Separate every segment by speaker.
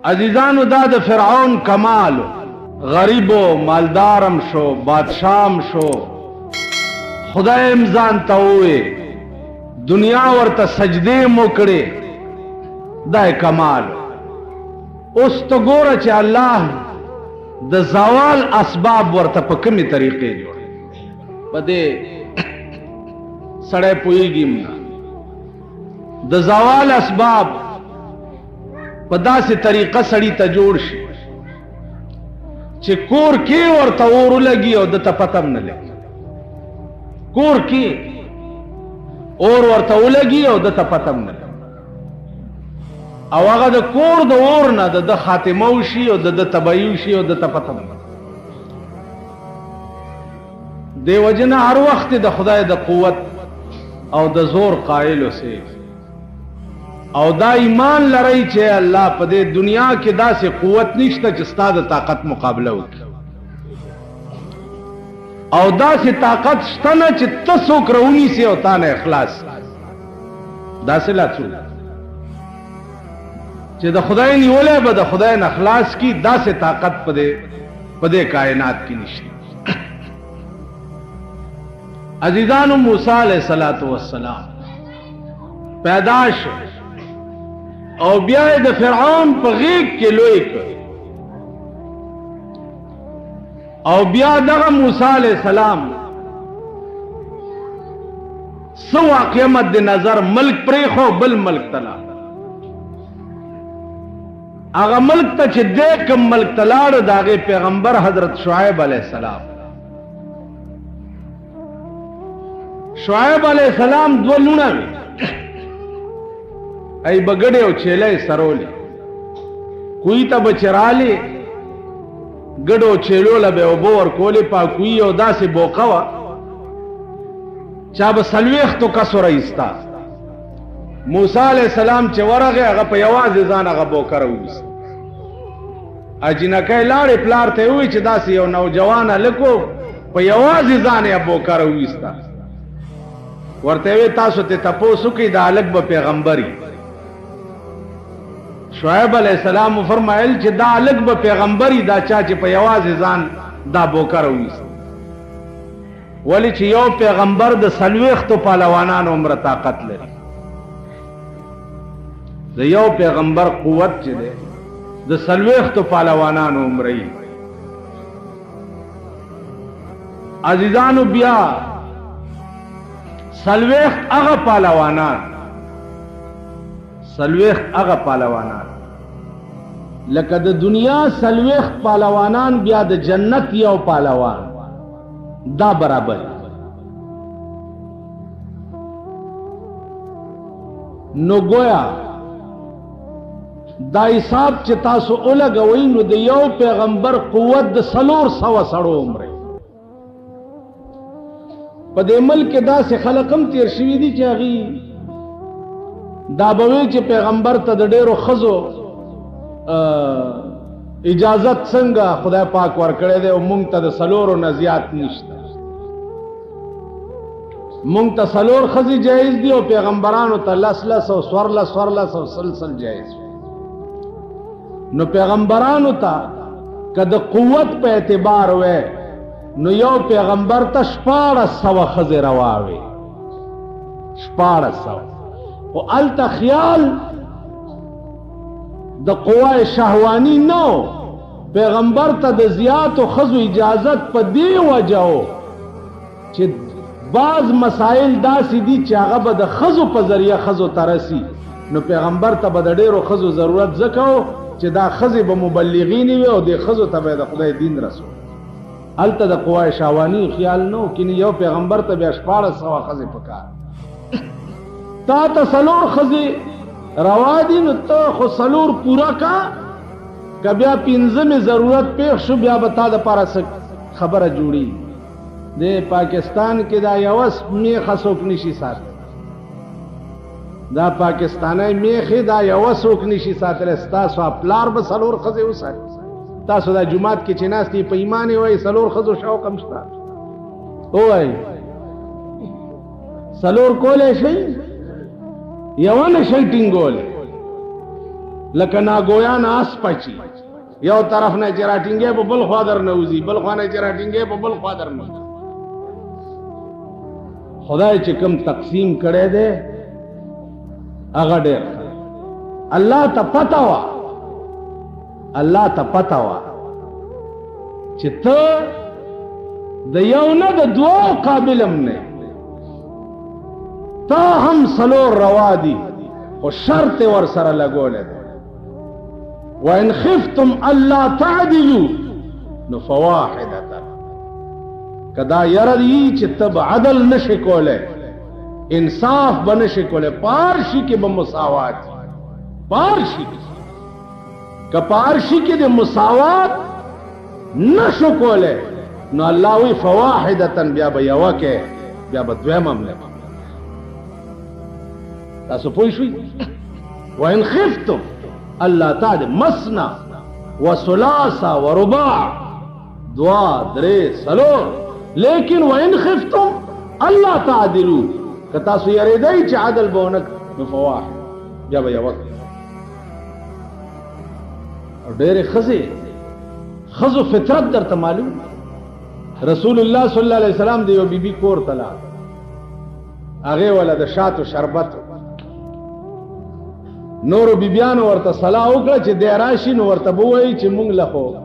Speaker 1: عزیزانو دا د فرعون کمال، غریبو مالدارم شو، بادشاهم شو، خدایم ځان ته ووې، دنیا ورته سجدې مو کړې، دا یې کمال. اوس ته ګوره چې الله د زوال اسباب ورته په کومې طریقې جوړ، په دې سړی پوهېږي هم نه. د زوال اسباب په داسې طریقه سړي ته جوړ شي چې کور کې ورته اور ولګي او ده ته پته هم نه لګي. کور کې اور ورته ولګي او ده ته پته هم نه لګي، او هغه د کور د اور نه د ده خاتمه وشي او د ده تبعي وشي او ده ته پته هم نه لګي. دې وجې نه هر وخت د خدای د قوت او د زور قایل اوسئ، او دا ایمان لرئ چې الله په دې دنیا کې داسې قوت نشته چې ستا د طاقت مقابله وکړي، او داسې طاقت شته نه چې ته څوک راونیسې او تا نه اخلاص. داسې لا څوک چې د خدای نیولی به د خدای نه خلاص کړي، داسې طاقت په دې کائنات کې نشته. عزیزانو موسی علیه السلام پیدا شو او بیا یې د فرعون په غېږ کې لوی کړ، او بیا دغه موسی علیه السلام څه واقعه مد نظر ملک پرېښو بل ملک ته لاړ. هغه ملک ته چې دی کوم ملک ته لاړ، د هغې پیغمبر حضرت شعیب علیه السلام. شعیب علیه السلام دوه لوڼه وې، ای بګړې او چیله یې سرولې، کوی ته به چې رالې ګډو چیلو له به یې اوبه ورکولې، پاکویي او داسې بوقه وه چا به 40 کسو را ایستا. موسی علیه السلام چې ورغی هغه په یوازې ځان هغه بوکه راوویسته. جینکۍ لاړې پلار ته یې وویل چې داسې یو نوجوان هلک و په یوازې ځان یې بوکه راوویسته. ورته یې وویل تاسو ته تپوس وکړئ دا هلک به پیغمبر وي. شعیب علیه السلام وفرمایل چې دا هلک به پیغمبر وي، دا چا چې په یوازې ځان دا بوکه راوویسته. ولې چې یو پیغمبر د 40 پهلوانانو عمره طاقت لري. د یو پیغمبر قوت چې دی د 40 پهلوانانو عمره وي. عزیزانو بیا 40 هغه پهلوانان، 40 هغه پهلوانان لکه د دنیا 40 پهلوانان بیا د جنت یو پهلوان دا برابر. نو گویا دا حساب چې تاسو ولګوئ نو د یو پیغمبر قوت د 400 سړو عمر. په دې ملک کې داسې خلک هم تېر شوي دي چې هغوی دا به وایي چې پیغمبر ته د ډېرو ښځو اجازت څنګه خدای پاک ورکړی دی او مونږ ته د 4 نه زیات نشته. مونږ ته 4 ښځې جایز دي او پیغمبرانو ته 10 10 او 14 14 او 20 20 جایز. نو پیغمبرانو ته که د قوت په اعتبار وی نو یو پیغمبر ته 1600 ښځې روا وې، 1600. خو هلته خیال د قوای شهوانی نو، پیغمبر ته د زیاتو ښځو اجازت په دې وجه و چې بعض مسائل داسې دي چې هغه به د ښځو په ذریعه ښځو ته رسي. نو پیغمبر ته به د ډېرو ښځو ضرورت ځکه و چې دا ښځې به مبلغینې وي او دې ښځو ته به د خدای دین رسول. هلته د قوای شهوانی خیال نه و، کینې یو پیغمبر ته بیا 1600 ښځې پکار. تا ته 4 ښځې روا دي نو ته خو 4 پوره کا، که بیا 5 ضرورت پیښ شو بیا به تا دپاره څه خبره جوړي. د پاکستان کې دا یوه میخه څوک نشي ساتلی، دا پاکستانۍ میخې دا یوه څوک نشي ساتلی. ستاسو پلار به 4 ښځې وساتي. تاسو دا جومات کې چې ناست یې په ایمان یې وایي 4 ښځو شوق هم شته. ووایي 4 کولی شئ، یوه نه شئ ټینګولی. لکه ناګویان آس پچی، یو طرف نه چې راټینګې په بل خوا در نه وځي، بل خوا نه چې راټینګې په بل خوا در نه وځي. خدای چې کوم تقسیم کړی دی هغه ډېر ښه. الله ته پته وه، الله ته پته وه چې ته د یو نه د دوو قابل هم نه، تا هم څلور روا دي، خو شرط یې ورسره لګولی دی. وإن خفتم ألا تعدلوا نو فواحدة، که دا یره دي چې ته به عدل نشې کولی، انصاف به نشې کولی، په هر شي کې به مساوات، په هر شي کې، که په هر شي کې د مساوات نشو کولی نو الله وایي فواحدة، بیا به یوه کې، بیا به دویم هم نه. تاسو پوه شوئ؟ وإن خفتم الله تعالی مثنا وثلاث ورباع، دوا درې څلور، لیکن وإن خفتم الله تعدلوا، که تاسو یریدئ چې عدل به ونه کړئ نو فواحد، بیا به یوه کړئ. او ډېرې ښځې، ښځو فطرت درته معلوم. رسول الله صلی الله علیه وسلم د یو بیبي کور ته لاړ، هغې وله د شاتو شربت، نورو بیبیانو ورته صلاح وکړه چې دی راشي نو ورته به ووایي چې مونږ له خو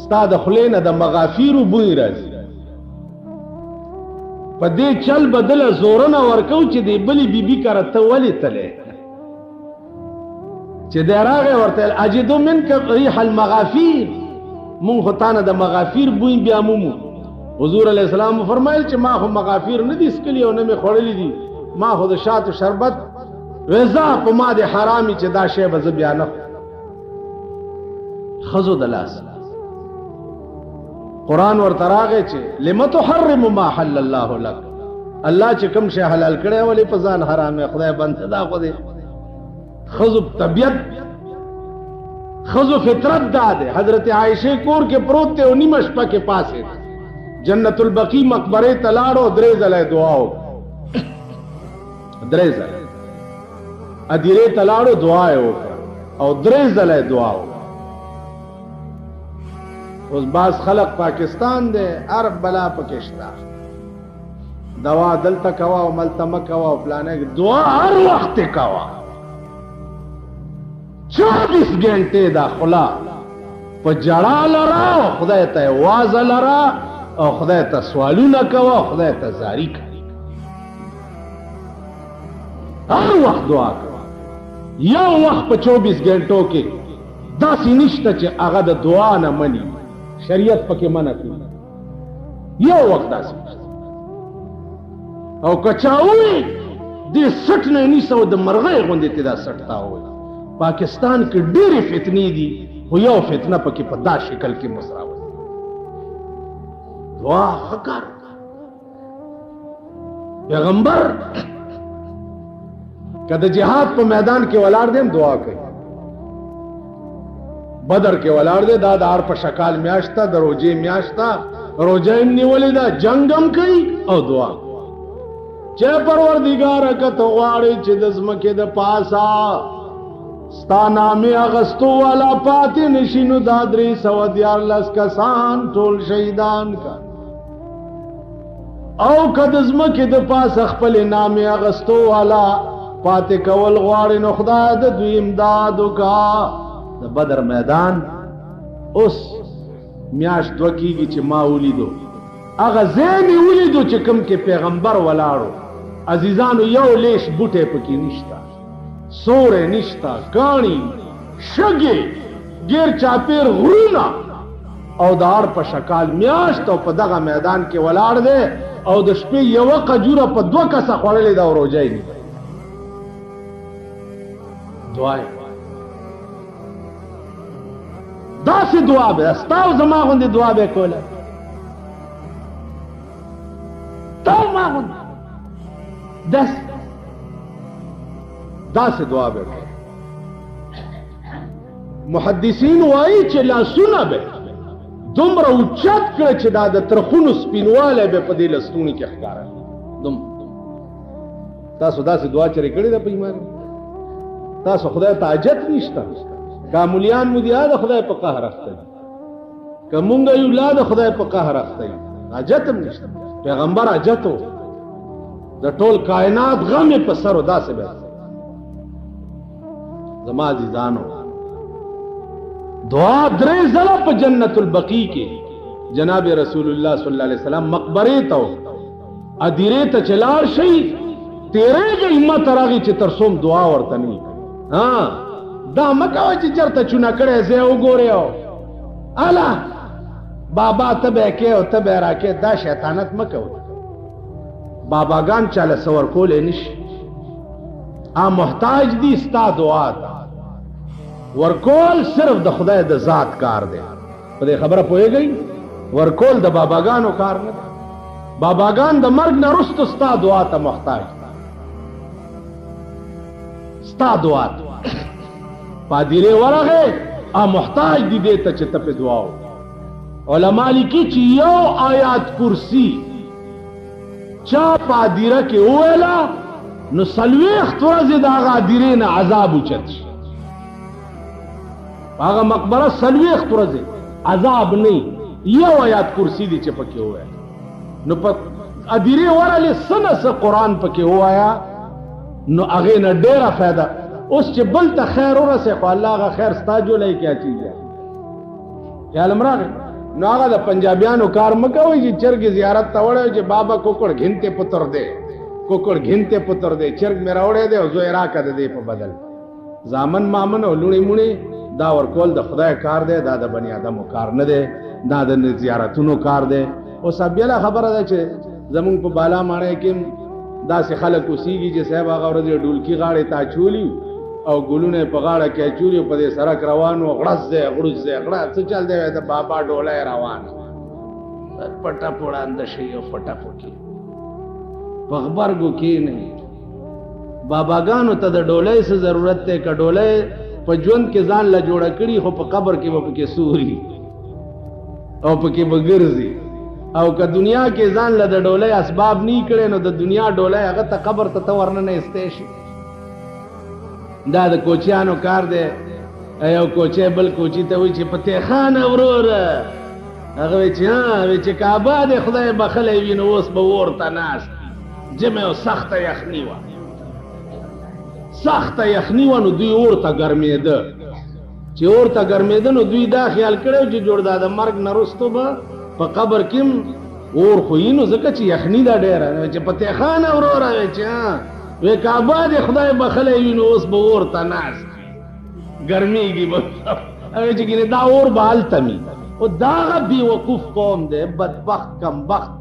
Speaker 1: ستا د خولې نه د مغافیرو بوی راځي، په دې چل به دله زورنه ورکوو چې دې بلې بیبي کره ته ولې تلې. چې دی راغی ورته ویل اجدو منک ریح المغافیر، مونږ خو تا نه د مغافیر بوی بیا مومو. حضور علیه السلام وفرمایل چې ما خو مغافیر نه دي څکلي او نه مې خوړلي دي، ما خو د شاتو شربت وزا په ما دې حرامي چې دا شی به زه بیا نه خورم. ښځو د لاس قرآن ورته راغی چې لم تحرم ما حل الله لک، الله چې کوم شی حلال کړی ولې په ځان حرام یې، خدای بنده دا خو دی. ښځو طبیعت، ښځو فطرت دا دی. حضرت عایشې کور کې پروت دی او نیمه شپه کې پاڅېد، جنت البقیع مقبرې ته لاړو، درې ځله یې دعا وکړه، درې ځله ادیرې ته لاړو دعا یې وکړه او درې ځله یې دعا وکړه. اوس بعض خلق پاکستان دی، هر بلا پکې شته، دوا دلته کوه او ملته مه کوه او فلانه، دعا هر وخت کوه، 24 ګنټې دا خوله په جړا لره او خدای ته یې وازه لره او خدای ته سوالونه کوه او خدای ته زاري کوه، هر وخت دعا کوه. یو وخت په 24 ګنټو کې داسې نشته چې هغه د دعا نه مني، شریعت پکې منع کړي، یو وخت داسې نشته. او که چا ووایي دې سټ نه نیسه او د مرغۍ غوندې ته دا سټ تا ووایي. پاکستان کې ډېرې فتنې دي، خو یو فتنه پکې په دا شکل کې مسراوي. دعا ښه کار. پیغمبر که د جهاد په میدان کې ولاړ دی هم دعا کوي، بدر کې ولاړ دی، دا د هر په شکال میاشت ده، د روژې میاشت ده، روژه هم نیولې ده، جنګ هم کوي او دعا. چې پروردګاره که ته غواړې چې د ځمکې د پاسه ستا نامې اغستو والا پاتې نشي، نو دا 313 کسان ټول شهیدان کا، او که د ځمکې د پاسه خپلې نامې اغستو والا پاتې کول غواړي نو خدای د دوی امداد وکا. د بدر میدان اوس میاشت دوه کېږي چې ما ولیدو، هغه ځای مې ولیدو چې کوم کې پیغمبر ولاړو. عزیزانو یو لیش بوټی پکې نشته، سوری نشته، کاڼي، شګې، ګیر چاپیر غرونه، او د هر په شکال میاشت او په دغه میدان کې ولاړ دی او د شپې یوه قجوره په دوه کسه خوړلې ده او روژه یې نیولې. دعا یې داسې دعا به ستا او زما غوندې دعا به یې کوله، تا او ما غوندې داسې داسې دعا به کوله. محدثین وایي چې لاسونه به دومره اوچت کړه چې دا د ترخونو سپینوالی به په دې لستوڼي کې ښکاره. دومره تاسو داسې دعا چېرې کړې ده په ایمان؟ تاسو خدای ته حاجت نشته. کامولیان مو دي د خدای په قهر اخته دي، که مونږ یو لا د خدای په قهر اخته یو، حاجت هم نشته. پیغمبر حاجت و، د ټول کائنات غم یې په سر و، داسې به زما عزیزانو دعا درې ځله په جنت البقیع کې جناب رسول الله صلی الله علیه وسلم مقبرې ته ادیرې ته چې لاړ شئ تېرېږئ مه تر هغې چې تر څو دعا ورته نه وي. ها دا مه کوئ چې چېرته چونه کړی ځای وګورئ او اله بابا ته به یې کې او ته به یې راکې، دا شیطانت مه کوئ. باباګان چاله څه ورکولی نه شي، محتاج دي ستا دعا ته. ورکول صرف د خدای د ذات کار دی. په دې خبره پوهېږئ؟ ورکول د باباګانو کار نه دی. باباګان د مرګ نه وروسته ستا دعا ته محتاج دي، ستا دعا ته. پادیرې ورغې محتاج دي دې ته چې ته پې دعا وکړې. علما لیکي چې یو آیات کرسی چا پادیره کې وویله نو څلوېښت ورځې د هغه ادیرې نه عذاب اوچت شي. هغه مقبره څلوېښت ورځې عذاب نه، یو آیات کرسی دی چې پکې وویل. نو په ادیرې ورغلې څه نه څه قرآن پکې ووایه نو هغې نه ډېره فایده. اوس چې بل ته خیر ورسې خو الله هغه خیر ستا جولی کې اچوي. خیال هم راغی؟ نو هغه د پنجابیانو کار مه کوئ چې چرګې زیارت ته وړی چې بابا کوکړ ګھنته پتر دی، کوکړ ګھنته پتر دی، چرګ مې راوړی دی او زوی راکړه د دې په بدل. زامن مامن او لوڼې موڼې دا ورکول د خدای کار دی، دا د بني آدمو کار نه دی، دا د زیارتونو کار دی. اوس بېله خبره ده چې زمونږ په بالا ماڼۍ کې داسې خلک اوسېږي چې صاحب هغه ورځ یې ډولکي غاړې ته اچولي او ګلونه یې په غاړه کې اچولي او په دې سړک روان وو، غړز دی غړوز دی غړه څه چل دی، د بابا ډولی روانه په ټپو ړانده شي او په ټپو کې په غبرګو کښېنئ. باباګانو ته د ډولۍ څه ضرورت دی؟ که ډولۍ په ژوند کې ځان له جوړه کړي خو په قبر کې به پکې سوري او پکې به ګرځي، او که دنیا کې ځان له د ډولۍ اسباب نه کړی نو د دنیا ډولۍ هغه ته قبر ته ته ورننه ایستی شي. دا د کوچیانو کار دی. یو کوچی بل کوچي ته وایي چې په تیخانه وروره، هغه وایي چې ها، وایي چې کعبه دې خدای بخښلی وي نو اوس به اور ته ناست. ژمی او سخته یخني وه، سخته یخني وه، نو دوی اور ته ګرمېده. چې اور ته ګرمېده نو دوی دا خیال کړی چې جوړ دا د مرګ نه وروسته به په قبر کې اور خو یي نو ځکه چې یخني ده ډېره. چې په تیخانه وروره، وایي چې ها، وی کعبه دې خدای بخښلی وي نو اوس به اور ته ناست ګرمېږي به. هغه چې ګینې دا اور به هلته وي. او داغه بېوقوف قوم دی، بدبخت کمبخت،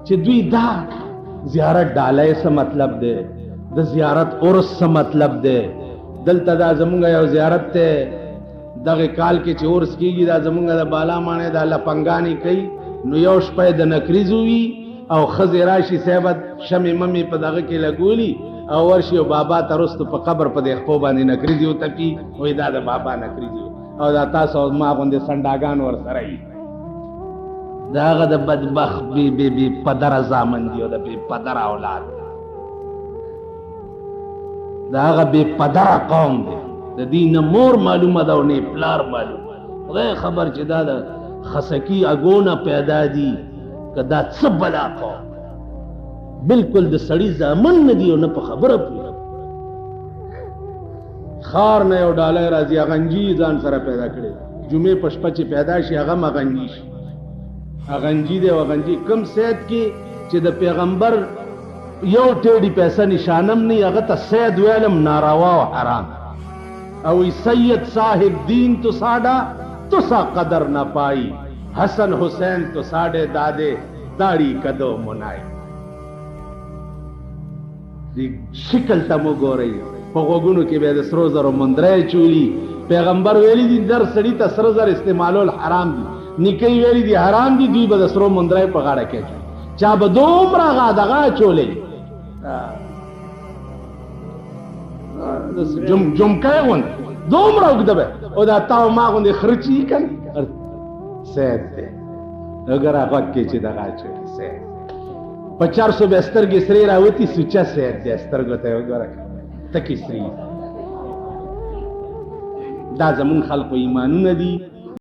Speaker 1: چې دوی دا زیارت ډالۍ څه مطلب دی، د زیارت عرس څه مطلب دی. دلته دا زمونږ یو زیارت دی، دغه کال کې چې عرس کېږي دا زمونږ د بالا ماڼۍ دا لپنګانې کوي، نو یو شپه یې د نکریزو وي او ښځې راشي صاحب شمې ممې په دغه کې لګولي او ورشي او بابا ته وروسته په قبر په دې خپو باندې نکریزې وتپي، وایي دا د بابا نکریزې، او دا تاسو او ما غوندې سنډاګان ورسره وي. د هغه د بدبخت بې بې بې پدره زامن دي او د بې پدره اولاد، د هغه بې پدره قوم دی. د دې نه مور معلومه ده او نه پلار معلوم. خدای خبر چې دا د خسکی اګونه پیدا دي که دا څه بلا قوم، بالکل د سړي زامن نه دي او نه په خبره پوهېږي. ښار نه یو ډالۍ راځي، اغنجي ځان سره پیدا کړي، جمعې په شپه چې پیدا شي هغه هم اغنجي شي، اغنجي دی. او اغنجي کوم سید کې چې د پیغمبر یو ټیډي پیسه نشانم نه، هغه ته سید ویلم ناروا او حرام. او سید صاحب دین تو ساډا تسا قدر نه پائی، حسن حسین تو ساډے دادے داڑی کدو منائی. دی شکل ته مو ګورئ، په غوږونو کې به د سرو زرو مندرۍ چولي. پیغمبر ویلي دي در سړي ته سره زر استعمالول حرام دي، نیکۍ ویلي دي حرام دي، دوی به د سرو مندرۍ په غاړه کې اچولي. چا به دومره غا دغه اچولی جمکۍ غوندې دومره اوږده به، او دا تا او ما غوندې خره چې وي که نه سید دی، وګوره غوږ کې چې دغه اچولي سید، په چرسو به سترګې سرې راوتي، سوچه سید دی، سترګو ته یې وګوره تکې سرې. دا زمون خلکو ایمانونه دي.